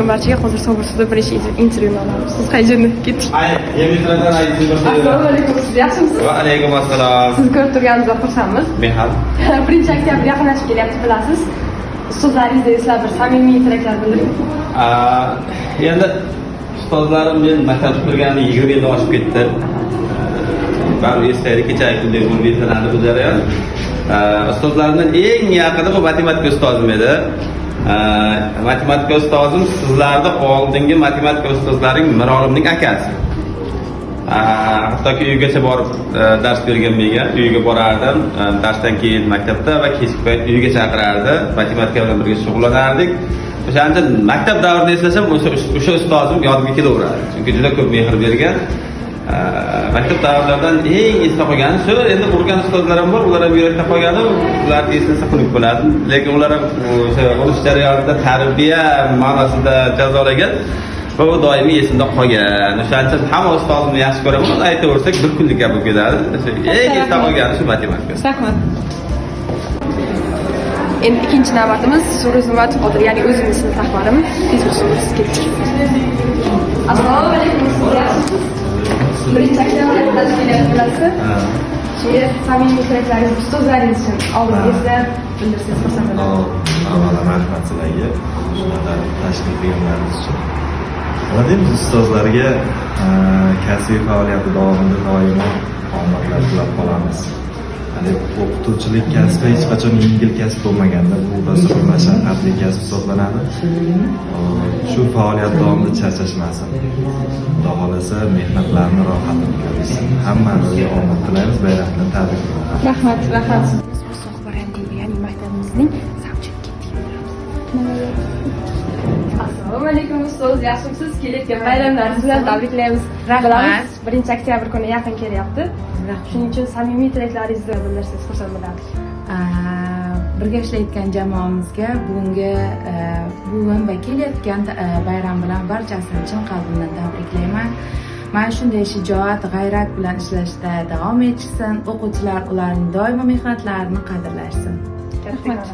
Barchaga hozir Sobir ustozdan birinchi intervyuni olamiz. Siz hayajonda ketdik. Assalomu alaykum, siz yaxshimisiz? Va alaykum assalom. Sizni ko'rib turganimizdan xursandmiz. Men ham. 1 oktyabr yaqinlashib kelyapti, bilasiz. Ustozlaringizga eslab bir samimiy tilaklar bildiring. Endi ustozlarim, men maktab bitirganim 20 yildan oshib ketdi. Baribir eslaydi, kechagi kundek bo'lib eslanadi bu jarayon. Ustozlarimdan eng yaqini bu matematika ustozim edi. Matematika ustozim sizlarni oldingi matematika ustozlaring Mirolimning akasi. Hattoki uygacha borib dars bergan menga. Uyiga borardim darsdan keyin maktabda va kechki payt uyiga chaqirardi, matematika bilan birga shug'ullanardik. O'shaning uchun maktab davrini eslasam, o'sha ustozim yodimga kelaveradi, chunki juda ko'p mehr bergan. Maktab davrlaridan eng esda qolgani shu. Endi urgan ustozlar ham bor, ular ham yurakda qolgani, ularni eslasa xunuk bo'ladi, lekin ular ham o'sha urish jarayonida tarbiya ma'nosida jazolagan va u doimiy esimda qolgan. O'shaning uchun hamma ustozimni yaxshi ko'raman. Aytaversak, bir kunlik gap bo'lib ketadi. O'sha eng esda qolgani shu matematika. Rahmat. Endi ikkinchi navbatimiz Ro'zmatov Qodir, ya'ni o'zimni sinf rahbarim. Tez o'simiz, ketdik. Assalomu alaykum, siz yaxshimisiz? 1 oktyabr yaqinlashib kelyapti, bilasiz. Shunga samimiy tilaklaringiz ustozlaringiz uchun oldin eslab bildirsangiz, xursand bo'lardim. Avvalo rahmat sizlarga shunaqa tashkil qilganlaringiz uchun. Nima deymiz ustozlarga, kasbiy faoliyati davomida doimo omadlar tilab qolamiz. Hali o'qituvchilik kasbi hech qachon yengil kasb bo'lmaganda, bu rosa bir mashaqqatli kasb hisoblanadi. Shu faoliyat davomida charchashmasin. Xudo xohlasa, mehnatlarini rohatini ko'rsin. Hammamizga omad tilaymiz, bayram bilan tabriklayman. Rahmat, rahmat. Biz bu ya'ni maktabimizning zavchi, ketdik. Assalomu alaykum, ustoz, yaxshimisiz? Kelayotgan bayramlaringiz bilan tabriklaymiz. Rahmat. Bilamiz, 1 oktyabr kuni yaqin kelyapti. Shuning uchun samimiy tilaklaringizni bildirsangiz, xursand bo'lardik. Birga ishlayotgan jamoamizga bugungi bugun va kelayotgan bayram bilan barchasini chin qalbimdan tabriklayman. Mana shunday shijoat, g'ayrat bilan ishlashda davom etishsin. O'quvchilar ularning doimo mehnatlarini qadrlashsin. Rahmat.